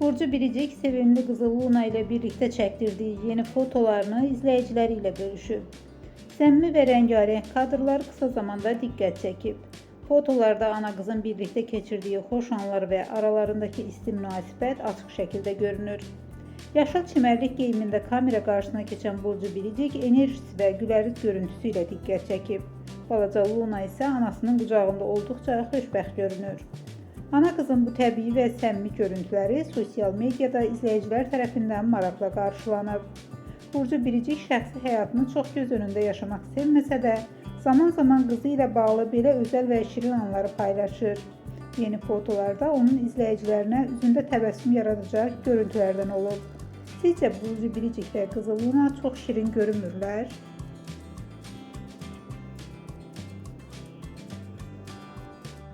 Burcu Biricik sevimli qızı Luna ilə birlikdə çəkdirdiyi yeni fotolarını izləyiciləri ilə bölüşüb. Səmimi və rəngarəng kadrlar qısa zamanda diqqət çəkib. Fotolarda ana qızın birlikdə keçirdiyi xoş anlar və aralarındakı isti münasibət açıq şəkildə görünür. Yaşıl çimərlik geyimində kamera qarşısına keçən Burcu Biricik enerjisi və gülərüz görüntüsü ilə diqqət çəkib. Balaca Luna isə anasının qucağında olduqca xoşbəxt görünür. Ana qızın bu təbii və səmimi görüntüləri sosial mediada izləyicilər tərəfindən maraqla qarşılanıb. Burcu Biricik şəxsi həyatını çox göz önündə yaşamaq sevməsə də, zaman-zaman qızı ilə bağlı belə özəl və şirin anları paylaşır. Yeni fotolarda onun izləyicilərinə üzündə təbəssüm yaradacaq görüntülərdən olub. Sizcə Burcu Biricik və qızı Luna çox şirin görünmürlər?